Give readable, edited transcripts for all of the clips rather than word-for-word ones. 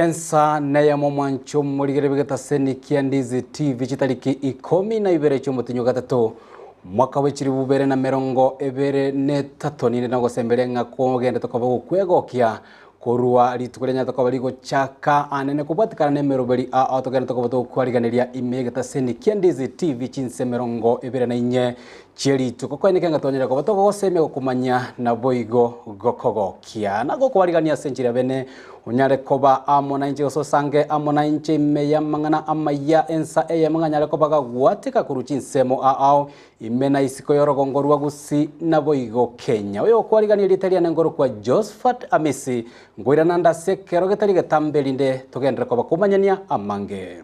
Ensa neyemo mwancho morigere bw'egetaseni kia Ndizi TV chitariki ikomi na ibere chi'omotinyi o gatato mwaka bwe chilifu bibere na merongo ebere na etato ninde nogosemberia ng'a kogendete koba gokwegokia korwa rituko rianyarete koba rigochaka anene kobwatikana na emeroberi ao togendete koba tokwariganeria ime y'egetaseni kia Ndizi TV chinsa emerongo ebere na inye chie rituko koeneke ng'a twanyare koba togogosemia gokomanya naboigo gokogokia na gokwarigania ase enchera bene Onyare koba amo nainche gose osange amo nainche ime y'amang'ana amaya ensa eyemo ng'a nyare koba gagwateka korwa chinsemo ao ime na isiko y'orogongo rwa Gusii naboigo Kenya. Oyo okwarigania erieta riane nkorokwa Josphat Amisi, nkoirana nde ase ekero getari getambe erinde togenderere koba komanyania amange.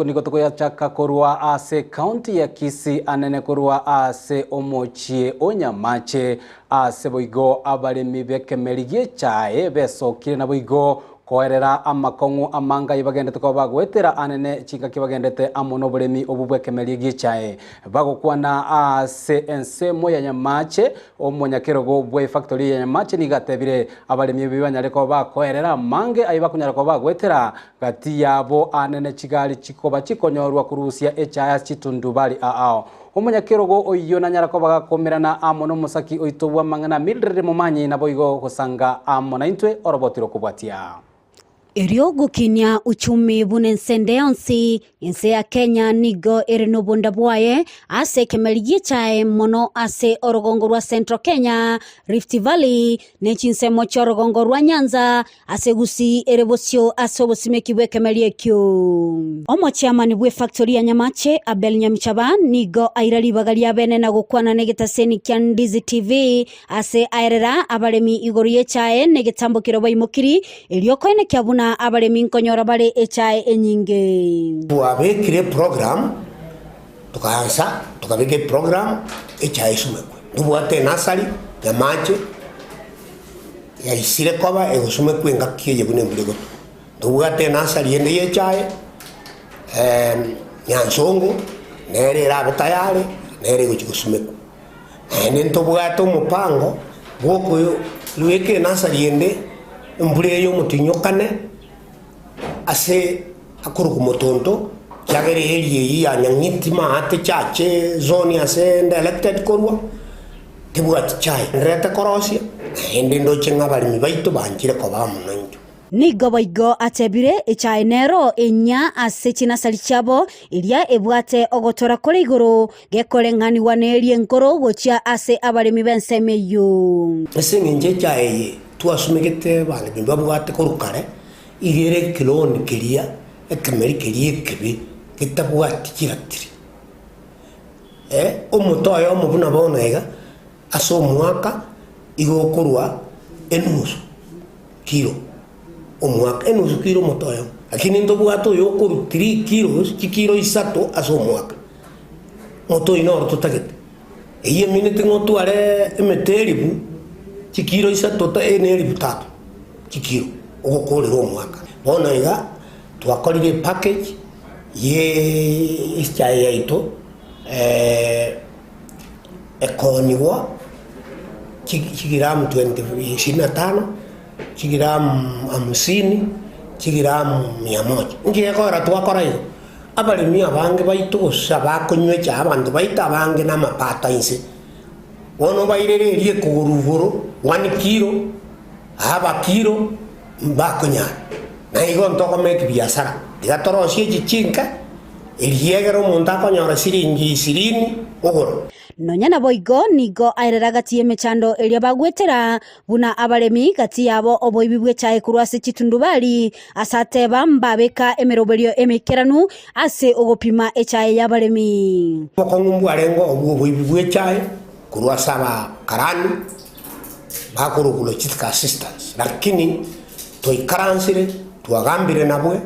Nigo tokoyachaka korwa ase ekaunti ya Kisii anene korwa ase omochie o Nyamache ase boigo abaremi b'ekemeri gi'echae besokire naboigo koerera amakong'u amange ayio bagendete koba bagoetera anene chingaki bagendete amo noboremi obwo bw'ekemeri gi'echae. Bagokwana ase ensemo ya Nyamache Omonyakerogo bw'efactory ya Nyamache nigo atebire abaremi ebi banyare koba bakoerera amange ayio bakonyara koba bagoetera gati yabo anene chigari chikoba chikonyorwa korusia echae ase chitundubari aao. Omonyakerogo oyio nanyara koba gakomerana amo nomosaki oito bw'amang'ana Mildred Momanyi naboigo gosanga amo naintwe oroboti rokobwatia. Erio gokinia uchumi buna ense ende yonsi, ense ya Kenya nigo ere nobonda bwaye ase ekemeri gi'echae mono ase orogongo rwa Central Kenya, Rift Valley, ne chinsemo chi'orogongo rwa Nyanza ase Gusii ere bosio ase obosimeki bw'ekemeri ekio. Omochairman bw'efactory ya Nyamache, Abel Nyamichaba, nigo aira ribaga ria bene na gokwana negetaseni kia Ndizi TV Ase aerera abaremi igoro y'echae negetambokero baimokiri, erio koenekia buna abaremi nkonyora bare echae enyinge. Twabekire eprogram, tokaansa tokabeka eprogram echae esumekwe. Ntobwate enasari y'amache yaisire koba egosumekwa engaki eye buna embura egotwa. Ntobwate enasari ende y'echae Nyansongo, nere erabe tayari, nere egochia gosumekwa. Naende ntobwate omopango bw'okorueka enasari ende embura eye y'omotinyokane ase akorokwa motonto, ekiagera eria eyio ya Nyang'iti maate chache zone ase nde elected korwa, tebwati chai. Nderete korosia, naende ndoche ng'a abaremi baito banchire koba amo naintwe. Nigo boigo atebire, Echae nero enyia ase chinasari chiabo, eria ebwate ogotora kore igoro, gekoreng'anigwa neria enkoro gochia ase abaremi b'ensemo eyio. Ase engencho echae eye twasumegete abaremi babwate korwa kare, igo ere ekeloni keria ekemeri keria ekebe getabwati chiratiri. Omote oyomo buna bono iga, ase omwaka igo okorwa enusu kilo omwaka, enusu kilo omote oyomo. Lakini ntobwate oyo okorwa three kilos, chikilo isato ase omwaka. Omote oyio noro totagete. Eyio emineti ng'a otware emete elifu, chikilo isato ta ne elifu tatu, chikilo ogokorera omwaka. Bono iga, twakorire epackage ye echae yaito. Ekoonigwa chigiramu 25, chigiramu hamsini, chigiramu mia moja. Inki gekogera twakora igo? Abaremi abange baito gose abakonywa echae abanto baito abange namapato a inse. Bono obairere eria ekogoro igoro one kilo, aba kilo, mbakonyara. Na igo ntogomeki biasara, tiga torosie echi chinke. Erio omonto akonyora siringi isirini ogoro. Nonya naboigo nigo aerera gati y'emechando eria bagwetera, buna abaremi gati yabo oboibi bw'echae korwa ase chitundubari, ase ateba mbabeka emeroberio emeikeranu ase ogopima echae y'abaremi. Obokong'u mbwarenge obwo oboibi bw'echae korwa ase abakarani bakorokwa logistic assistance, lakini twaikaransire twagambire nabwe.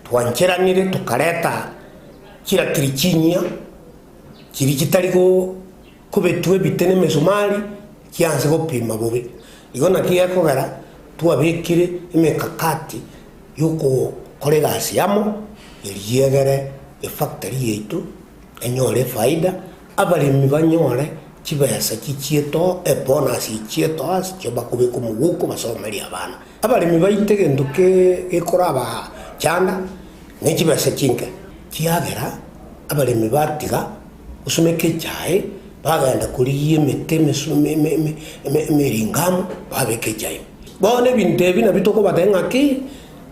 Twancheranire tokareta chiratiri chinyia, chiria chitari kobetwa ebite na emesumari, chianse gopima bobe. Igo naki gekogera twabekire emekakati yokokora egasi amo. Eriegere efactory yaito enyore efaida, abaremi banyore chibesa chichiete ebonus echiete ase chio bakobeka omoguko basomerie abana. Abaremi baito egento gekorabachanda ne chibesa chinke, kiagera abaremi batiga gosumeka echae bagenda korigia emete emeringamu babeka echae ime. Bono ebinto ebi nabio tokobatebia ng'aki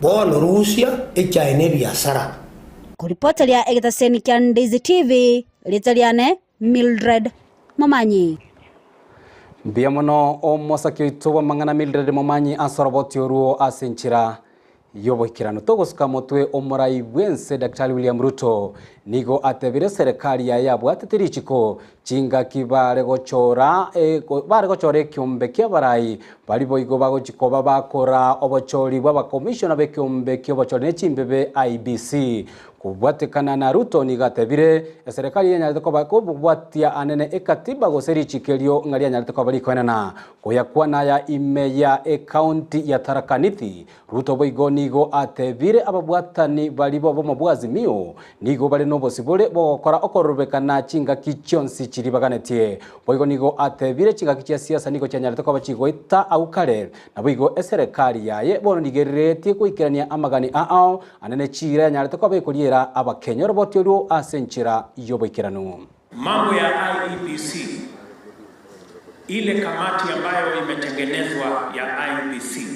bono rusia echae na ebiasara. Koripoteria egetaseni kia Ndizi TV, rieta riane Mildred Momanyi. Mbuya mono omosaki oito bw'amang'ana Mildred Momanyi ase oroboti orwo ase enchera y'oboikeranu. Togosuka motwe omorai bw'ense Daktari William Ruto nigo atebire eserekari yaye yabwatete richiko chingaki bare gochora bare gochora ekiombe ki'abarai baria boigo bagochi koba bakora obochori bw'abakomishona b'ekiombe ki'obochori ne chimbebe IEBC. Kobwatekana na Ruto nigo atebire eserekari yanyarete koba kobwatia anene ekatiba gose richiko erio ng'a rianyarete koba rikoenana koyakwana aya ime ya ekaunti ya Tharaka Nithi. Ruto boigo nigo atebire ababwatani baria b'obomo bwa Azimio nigo bare nobosibore bw'ogokora okororobekana chingaki chionsi chiria baganetie. Boigo nigo atebire chingaki chia siasa nigo chianyarete koba chigoita agwo kare, naboigo eserekari yaye bono nigo eriretie goikerania amagani ao anene chiira yanyarete koba ekoriera Abakenya oroboti orwo ase enchera y'oboikeranu. Mambo ya IEBC, ile kamati ambayo imetengenezwa ya IEBC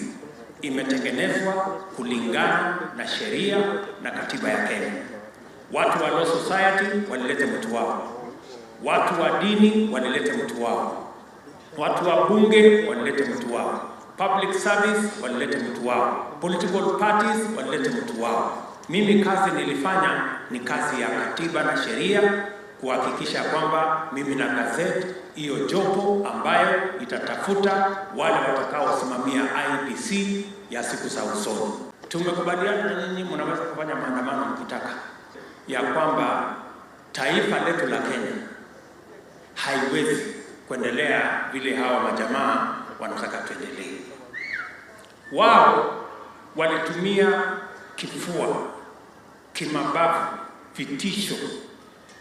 imetengenezwa kulingana na sheria na katiba ya Kenya. Watu wa Law Society walilete mtu wao, watu wa dini walilete mtu wao, watu wa bunge walilete mtu wao, public service walilete mtu wao, political parties walilete mtu wao. Mimi kazi nilifanya ni kazi ya katiba na sheria kuhakikisha kwamba mimi na gazette hiyo jopo ambayo itatafuta wale watakaosimamia IEBC ya siku za usoni. Tumekubaliana na nyinyi, mnaweza kufanya maandamano mkitaka, ya kwamba taifa letu la Kenya haiwezi kuendelea vile hawa majamaa wanataka tuendelee. Wao walitumia kifua, kimabavu, vitisho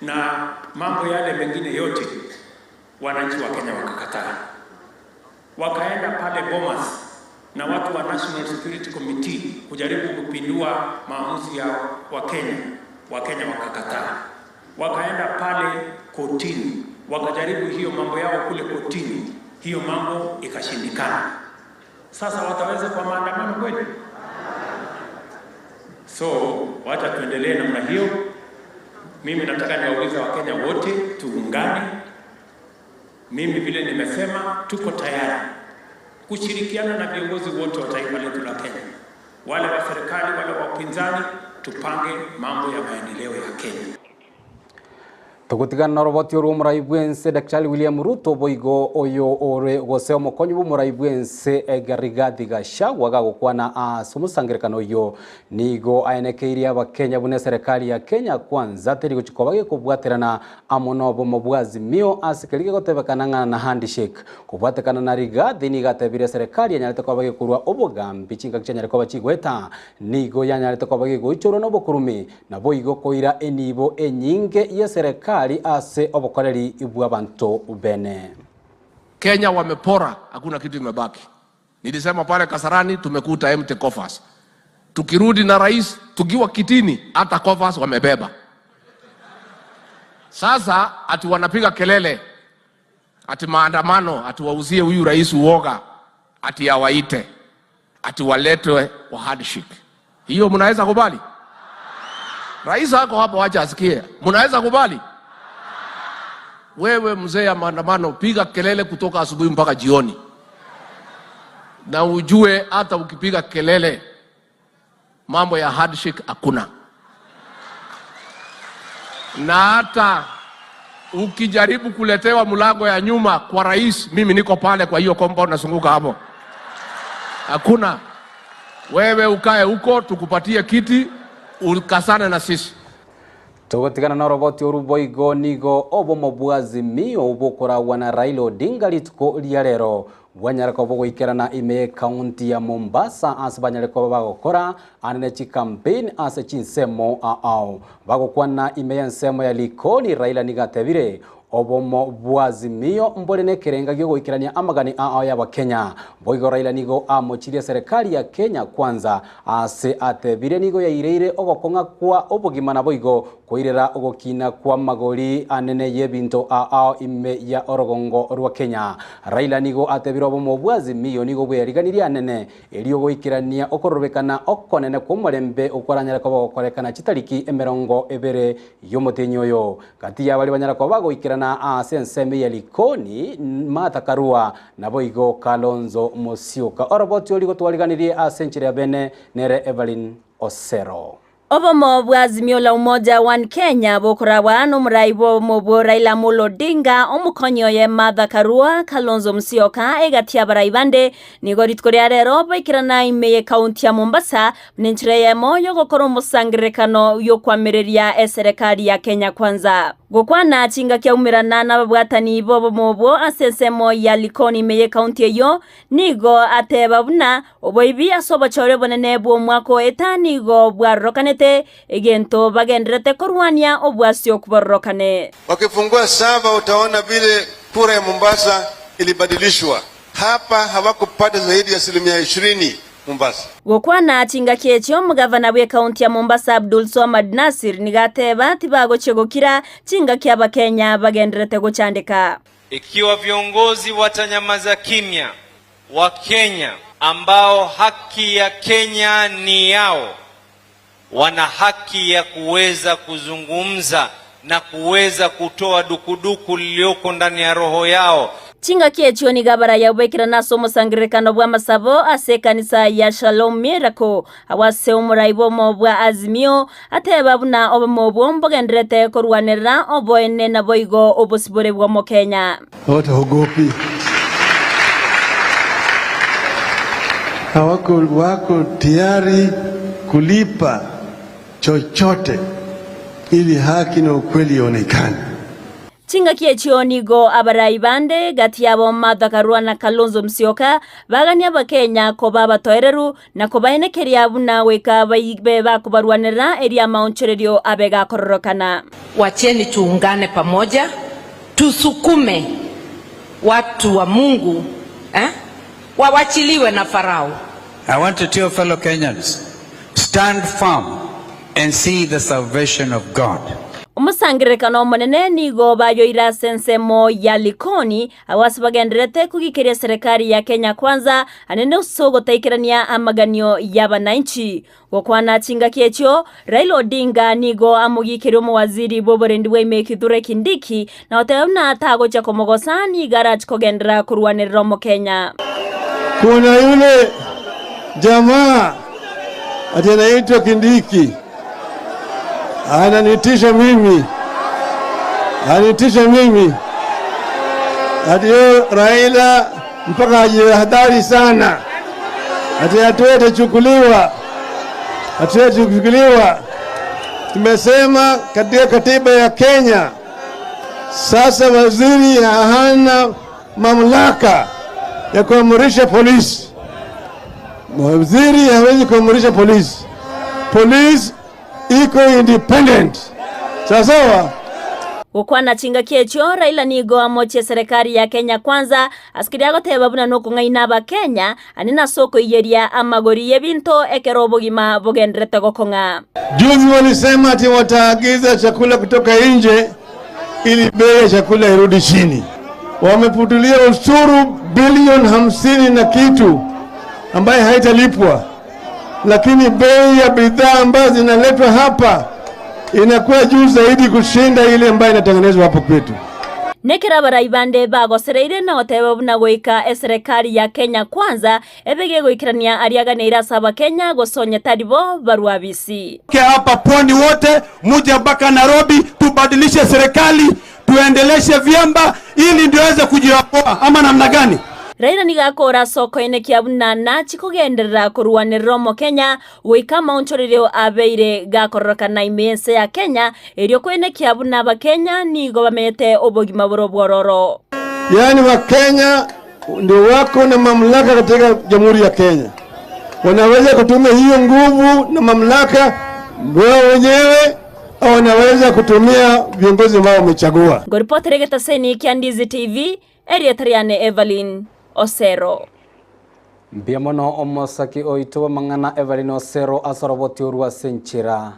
na mambo yale mengine yote, wananchi wa Kenya wakakataa. Wakaenda pale Bomas na watu wa National Security Committee kujaribu kupindua maamuzi ya Wakenya, Wakenya wakakataa. Wakaenda pale kotini, wakajaribu hiyo mambo yao kule kotini, hiyo mambo ikashindikana. Sasa wataweza kwa maandamano kweli? So wacha tuendelee namna hiyo. Mimi nataka niwaulize Wakenya wote tuungane. Mimi vile nimesema, tuko tayari kushirikiana na viongozi wote wa taifa letu la Kenya, wale wa serikali, wale wa upinzani, tupange mambo ya maendeleo ya Kenya. Togotigana noroboti orwo omorai bwense Daktari William Ruto boigo oyo ore gose omokonyi bw'omorai bwense Rigathi Gachagua gagokwana ase omosangerekano oyo nigo aenekeirie Abakenya buna eserekari ya Kenya Kwanza teri gochi koba gekobwaterana amo nobomo bwa Azimio ase keria gegotebekana ng'a na handshake. Kobwatekana na Rigathi nigo atebire eserekari yanyarete koba gekorwa obogambi chingaki chianyare koba chigoeta nigo yanyarete koba gegoichorwa nobokurumi Naboigo koira enibo enyinge y'eserekari ase obokoreri bw'abanto bene. Kenya wamepora, hakuna kitu imebaki. Nilisema pale Kasarani tumekuta empty coffers. Tukirudi na rais tukiwa kitini, hata coffers wamebeba. Sasa ati wanapiga kelele ati maandamano, ati wauzie huyu rais uoga, ati awaite, ati waletwe kwa handshake. Hiyo mnaweza kubali? Rais ako hapo, acha asikie. Mnaweza kubali? Wewe mzee ya maandamano, piga kelele kutoka asubuhi mpaka jioni, na ujue hata ukipiga kelele mambo ya handshake hakuna, na hata ukijaribu kuletewa mlango ya nyuma kwa rais, mimi niko pale kwa hiyo compound nasunguka hapo, hakuna. Wewe ukae huko tukupatie kiti ukasane na sisi. Togotigana noroboti oru boigo nigo obomo bwa Azimio bokoragwa na Raila Odinga rituko ria rero. bwanyare koba bogoikerana ime y'ecounty ya Mombasa ase banyare koba bagokora anene chicampaign ase chinsemo ao. Bagokwana ime y'ensemo ya Likoni, Raila nigo atebire, Obomo bwa Azimio mbore nekerenga giogoikerania amagani ao y'Abakenya. Boigo Raila nigo amochirie eserekari ya Kenya Kwanza ase atebire nigo yaireire ogokong'a kwa obogima naboigo koirera ogokina kw'amagori anene y'ebinto ao ime ya orogongo rwa Kenya. Raila nigo atebire obomo bwa Azimio nigo bweyariganirie anene erio goikerania okororobekana okonene kw'omorembe okwaranyare koba gokorekana chitariki 20 y'omotenyi oyo. Gati y'abaria banyara koba bagoikerana aase ensemo ya Likoni, Martha Karua, naboigo Kalonzo Musyoka. Oroboti oria gotwariganirie ase enchera ya bene nere Evelyn Osero. Obomo bwa Azimio la Umoja One Kenya bokoragwa nomorai bw'obomo obwo Raila Amolo Odinga, omokonyi oye Martha Karua, Kalonzo Musyoka egati y'abarai bande nigo rituko ria rero baikerana ime y'ekaunti ya Mombasa buna enchera eyemo y'ogokora omosangererekano y'okoamereria eserekari ya Kenya Kwanza. Gokwana chingaki aumerana nababwatani b'obomo obwo ase ensemo ya Likoni ime y'ekaunti eyio, nigo ateba buna oboibi ase obochore obonene bw'omwaka o eta nigo bwarorokanete, egento bagendererete korwania obwasi okbororokane. Wakifungua sava utaona vile kura ya Mombasa ilibadilishwa. Hapa hawakupata zaidi ya asilimia 20 Mombasa. Gokwana chingaki echio omogavana bw'ekaunti ya Mombasa Abdul Swamad Nassir nigo ateba tibagochia gokira chingaki abakenya bagendererete gochandeka. Ikiwa viongozi watanyamaza kimya, Wakenya ambao haki ya Kenya ni yao wana haki ya kuweza kuzungumza na kuweza kutoa dukuduku lililoko ndani ya roho yao. Chingaki echio nigo abaraya baikerana ase omosangererekano bw'amasabo ase ekanisa ya Shalom Miracle, agwo ase omorai bw'omo bwa Azimio, ateba buna obomo obwo mbogendererete korwanerera oboene naboigo obosibore bw'Omokenya. Hawataogopi, hawako wako tayari kulipa chochote ili haki na ukweli ionekane. Chingaki echio nigo abarai bande gati yabo Martha Karua na Kalonzo Musyoka bagania Abakenya koba abatoereru na kobaenekeria buna goika baibe bakobarwanerera erio amaonchorerio abe gakororokana. Wacheni tuungane pamoja, tusukume watu wa Mungu eh, wawachiliwe na Farao. I want to tell fellow Kenyans, stand firm and see the salvation of God. Omosangererekano omonene nigo bayoire ase ensemo ya Likoni, agwo ase bagendererete kogikeria eserekari ya Kenya Kwanza anene ase ogotaikerania amaganio y'abananchi. Gokwana chingaki echio, Raila Odinga nigo amogikeria omowaziri bw'oborendi bwa ime Kithure Kindiki na goteba buna tagochia komogosa nigo arache kogenderera korwanerera Omokenya. Kuna yule jamaa ati anaitwa Kindiki ananitisha mimi, ananitisha mimi ati yo Raila mpaka ajihadhari sana, ati hatua itachukuliwa, hatua itachukuliwa. Tumesema katika katiba ya Kenya sasa waziri hana mamlaka ya kuamrisha polisi. Waziri hawezi kuamrisha polisi. Polisi iko independent. Sawa sawa. Gokwana chingaki echio, Raila nigo amochie eserekari ya Kenya Kwanza ase keria agoteba buna nokong'aina Abakenya ane ase okoiyeria amagori y'ebinto ekero obogima bogenderete gokong'a. Juzi walisema ati wataagiza chakula kutoka nje ili bei ya chakula irudi chini. Wameputulia ushuru bilioni 50 na kitu ambaye haitalipwa, lakini bei ya bidhaa ambazo zinaletwa hapa inakuwa juu zaidi kushinda ile ambayo inatengenezwa hapo kwetu. Nekero abarai bande bagosereire na goteba buna goika eserekari ya Kenya Kwanza ebe gegoikerania aria aganeire ase Abakenya gose onye tari bo barue abisi. Hapa pwani wote muje mpaka Nairobi tubadilishe serikali, tuendeleshe vyamba ili ndio weze kujiokoa ama namna gani? Raila nigo akora ase okoenekia buna nachi kogenderera korwanerera Omokenya goika amaonchorerio abeire gakororokana ime y'ense ya Kenya erio koenekia buna Abakenya nigo bamenyete obogima bore obwororo. Yaani Wakenya ndio wako na mamlaka katika Jamhuri ya Kenya, wanaweza kutumia hiyo nguvu na mamlaka wao wenyewe au wanaweza kutumia viongozi ambao wamechagua. Ngoripotera egetaseni kia Ndizi TV, erieta riane Evelyn Osero. Mbuya mono omosaki oito bw'amang'ana Evelyn Osero ase oroboti orwo ase enchera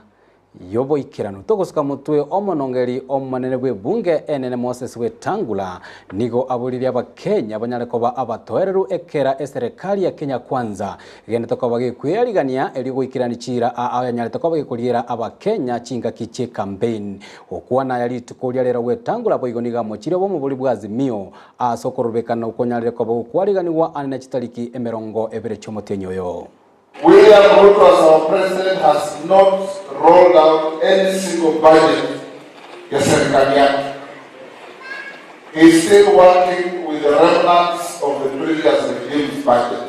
y'oboikeranu. Togosuka motwe omonongeri omonene bw'ebunge enene Moses Wetangula nigo aboririe abakenya banyare koba abatoereru ekera eserekari ya Kenya Kwanza egenderete koba gekwearigania erio goikerania chiira aa yanyarete koba gekoriera abakenya chingaki chi'ecampaign. Gokwana aya rituko ria rero Wetangula boigo nigo amochirie obomobori bwa Azimio Ase okorobekana okonyarire koba gokwariganigwa ane ne chitariki emerongo ebere chi'omotienyi oyo. William Ruto as our president has not rolled out any single budget ya serikali yake. He is still working with the remnants of the previous regime's budget.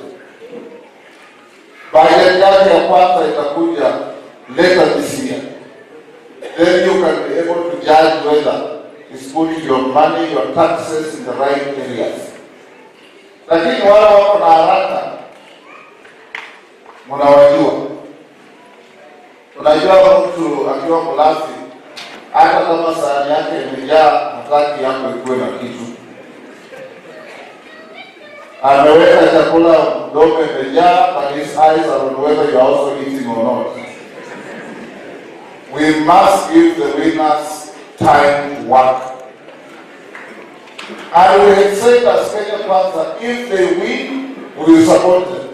Budget yake ya kwanza itakuja later this year. Then you can be able to judge whether he's putting your money, your taxes in the right areas. Lakini wale wako na haraka mnawajua. Unajua mtu akiwa mlafi, hata kama sahani yake imejaa, hataki yako ikuwe na kitu. Ameweka chakula mdomo imejaa, but his eyes are on whether you are also eating or not. We must give the winners time to work. And we had said as Kenya Kwanza, if they win, we will support them.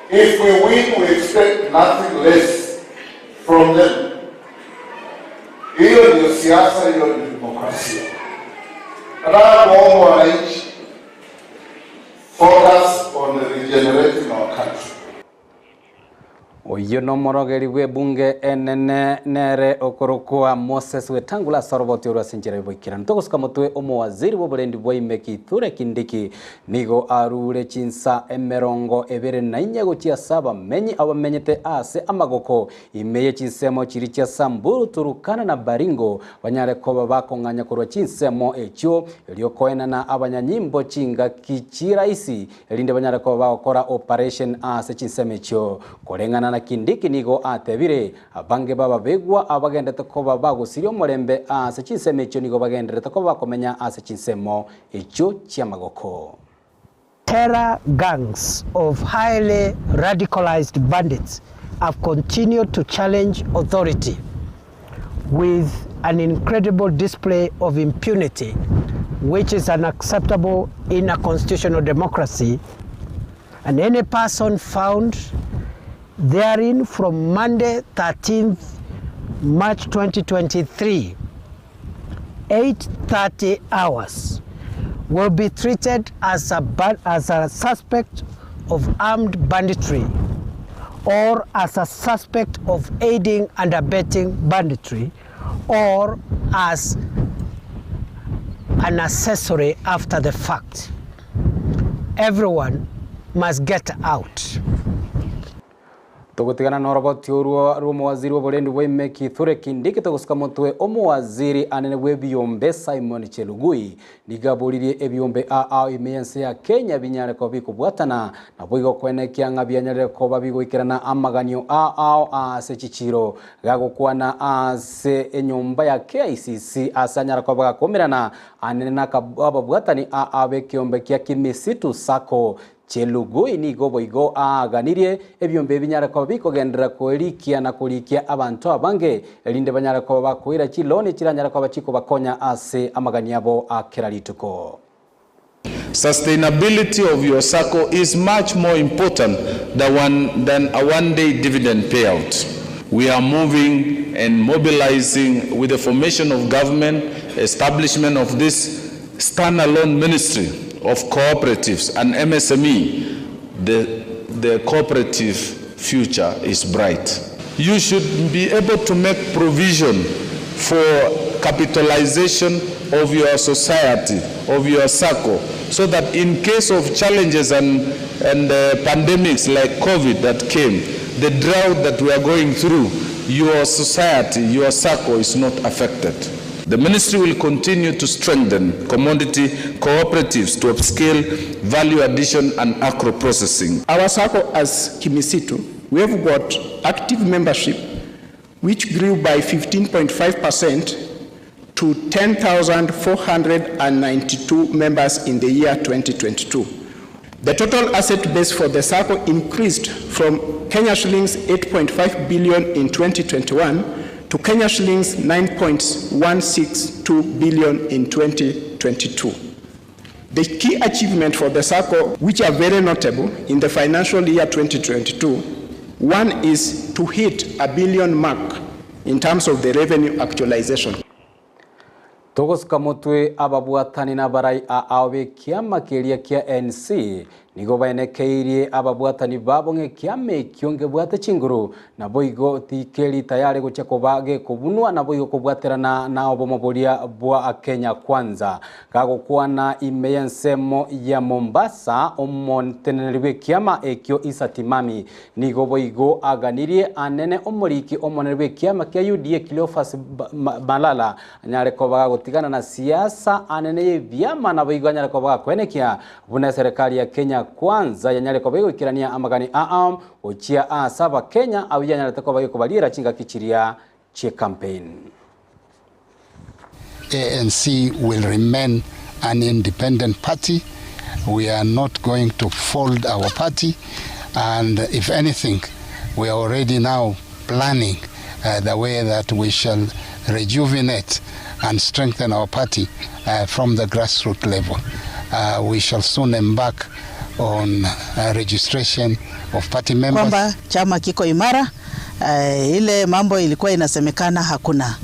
If we win, we expect nothing less from them. Hiyo ndio siasa, hiyo ndio demokrasia. Nataka kuomba wananchi, focus on regenerating our country. Oyio nomorogeri bw'ebunge enene nere okorokwa Moses Wetangula ase oroboti orwo ase enchera y'oboikeranu. Togosuka motwe omowaziri bw'oborendi bwa ime Kithure Kindiki nigo arure chinsa emerongo ebere na inye gochia ase abamenyi abamenyete ase amagoko ime ye chinsemo chiria chia Samburu, Turukana na Baringo banyare koba bakong'anya korwa chinsemo echio erio koenana abanyanyimbo chingaki chiraisi erinde banyare koba bagokora operation ase chinsemo echio. Koreng'ana na Kindiki nigo atebire, Abange b'ababegwa abagendete koba bagosiria omorembe ase chinsemo echio nigo bagendererete koba bakomenya ase chinsemo echio chi'amagoko. Terror gangs of highly radicalized bandits have continued to challenge authority with an incredible display of impunity which is unacceptable in a constitutional democracy and any person found therein from Monday 13th March 2023 8:30 hours will be treated as a, as a suspect of armed banditry or as a suspect of aiding and abetting banditry or as an accessory after the fact. Everyone must get out. Togotigana noroboti orwo rw'omowaziri bw'oborendi bwa ime Kithure Kindiki togosuka motwe omowaziri anene bw'ebiombe Simon Chelugui nigo aboririe ebiombe aa ime y'ense ya Kenya binyare koba bikobwatana naboigo koenekia ng'a bianyarire koba bigoikerana amaganio ao ase chichiiro gagokwana ase enyomba ya KICC ase anyara koba gakomerana anene na ababwatani aa b'ekiombe kia Kimisitu Sacco Chelugui nigo boigo aaganirie ebiombe ebi binyare koba bikogenderera koerikia na korikia abanto abange, erinde banyare koba bakoira chiloni chiranyare koba chikobakonya ase amagani abo a kera rituko. Sustainability of your sacco is much more important than than a one day dividend payout. We are moving and mobilizing with the formation of government, establishment of this standalone ministry of cooperatives and MSME, the, the cooperative future is bright. You should be able to make provision for capitalization of your society, of your circle, so that in case of challenges and, and uh, pandemics like COVID that came, the drought that we are going through, your society, your circle is not affected. The ministry will continue to strengthen commodity cooperatives to upscale value addition and agro processing. Our SACCO as Kimisitu, we have got active membership which grew by 15.5% to 10,492 members in the year 2022. The total asset base for the SACCO increased from Kenya shillings 8.5 billion in 2021 to Kenya shillings 9.162 billion in 2022. The key achievement for the SACCO, which are very notable in the financial year 2022, one is to hit a billion mark in terms of the revenue actualization. Togosuka motwe ababwatani na abarai ao b'ekiama keria kia NC nigo baenekeirie ababwatani babo ng'a ekiama ekio ngebwate chinguru naboigo tikeri tayari gochia koba gekobunwa naboigo kobwaterana na obomo boria bwa Kenya Kwanza. Gagokwana ime y'ensemo ya Mombasa omonteneneri bw'ekiama ekio Issa Timami nigo boigo aganirie anene omoriki omonene bw'ekiama kia UDA Cleophas Malala anyare koba gagotigana na siasa anene y'ebiama naboigo anyare koba gakwenekia buna eserikali ya Kenya Kwanza yanyare koba egoikerania amagani aa gochia ase abakenya abwo yanyarete koba gekobariera chingaki chiria chie campaign. ANC will remain an independent party. We are not going to fold our party, and if anything, we are already now planning the way that we shall rejuvenate and strengthen our party from the grassroots level. We shall soon embark on registration of party members. Kwamba chama kiko imara, ile mambo ilikuwa inasemekana hakuna.